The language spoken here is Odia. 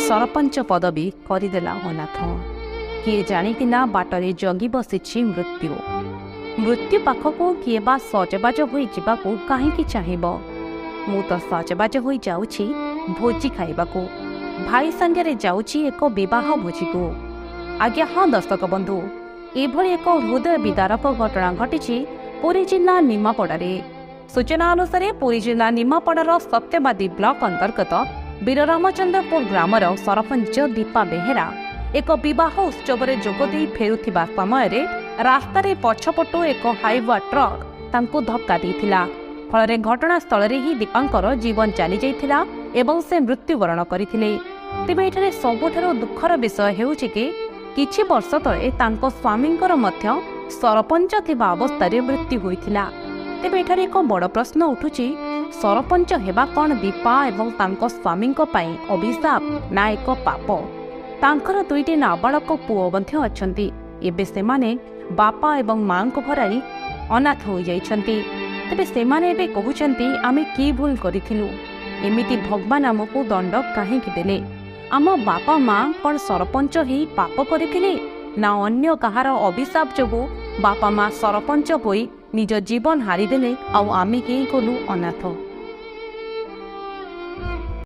ସରପଞ୍ଚ ପଦବୀ କରିଦେଲା ଅନାଥ। କିଏ ଜାଣିଥିଲା ବାଟରେ ଜଗି ବସିଛି ମୃତ୍ୟୁ? ମୃତ୍ୟୁ ପାଖକୁ କିଏ ବା ସଜବାଜ ହୋଇ ଯିବାକୁ କାହିଁକି ଚାହିଁବ? ମୁଁ ତ ସଜବାଜ ହୋଇ ଯାଉଛି ଭୋଜି ଖାଇବାକୁ, ଭାଇ ସାଙ୍ଗରେ ଯାଉଛି ଏକ ବିବାହ ଭୋଜିକୁ। ଆଜ୍ଞା ହଁ ଦର୍ଶକ ବନ୍ଧୁ, ଏଭଳି ଏକ ହୃଦୟ ବିଦାରକ ଘଟଣା ଘଟିଛି ପୁରୀ ଜିଲ୍ଲା ନିମାପଡ଼ାରେ। ସୂଚନା ଅନୁସାରେ ପୁରୀ ଜିଲ୍ଲା ନିମାପଡ଼ାର ସତ୍ୟବାଦୀ ବ୍ଲକ ଅନ୍ତର୍ଗତ ବୀରରାମଚନ୍ଦ୍ରପୁର ଗ୍ରାମର ସରପଞ୍ଚ ଦୀପା ବେହେରା ଏକ ବିବାହ ଉତ୍ସବରେ ଯୋଗଦେଇ ଫେରୁଥିବା ସମୟରେ ରାସ୍ତାରେ ପଛପଟୁ ଏକ ହାଇୱା ଟ୍ରକ୍ ତାଙ୍କୁ ଧକ୍କା ଦେଇଥିଲା। ଫଳରେ ଘଟଣାସ୍ଥଳରେ ହିଁ ଦୀପାଙ୍କର ଜୀବନ ଚାଲିଯାଇଥିଲା ଏବଂ ସେ ମୃତ୍ୟୁବରଣ କରିଥିଲେ। ତେବେ ଏଠାରେ ସବୁଠାରୁ ଦୁଃଖର ବିଷୟ ହେଉଛି କି କିଛି ବର୍ଷ ତଳେ ତାଙ୍କ ସ୍ୱାମୀଙ୍କର ମଧ୍ୟ ସରପଞ୍ଚ ଥିବା ଅବସ୍ଥାରେ ମୃତ୍ୟୁ ହୋଇଥିଲା। ତେବେ ଏଠାରେ ଏକ ବଡ଼ ପ୍ରଶ୍ନ ଉଠୁଛି, ସରପଞ୍ଚ ହେବା କ'ଣ ଦୀପା ଏବଂ ତାଙ୍କ ସ୍ୱାମୀଙ୍କ ପାଇଁ ଅଭିଶାପ ନା ଏକ ପାପ? ତାଙ୍କର ଦୁଇଟି ନାବାଳକ ପୁଅ ମଧ୍ୟ ଅଛନ୍ତି। ଏବେ ସେମାନେ ବାପା ଏବଂ ମାଙ୍କୁ ହରାଇ ଅନାଥ ହୋଇଯାଇଛନ୍ତି। ତେବେ ସେମାନେ ଏବେ କହୁଛନ୍ତି, ଆମେ କି ଭୁଲ କରିଥିଲୁ? ଏମିତି ଭଗବାନ ଆମକୁ ଦଣ୍ଡ କାହିଁକି ଦେଲେ? ଆମ ବାପା ମା କ'ଣ ସରପଞ୍ଚ ହେଇ ପାପ କରିଥିଲେ, ନା ଅନ୍ୟ କାହାର ଅଭିଶାପ ଯୋଗୁଁ ବାପା ମା ସରପଞ୍ଚ ହୋଇ ନିଜ ଜୀବନ ହାରିଦେଲେ ଆଉ ଆମେ ହେଇଗଲୁ ଅନାଥ?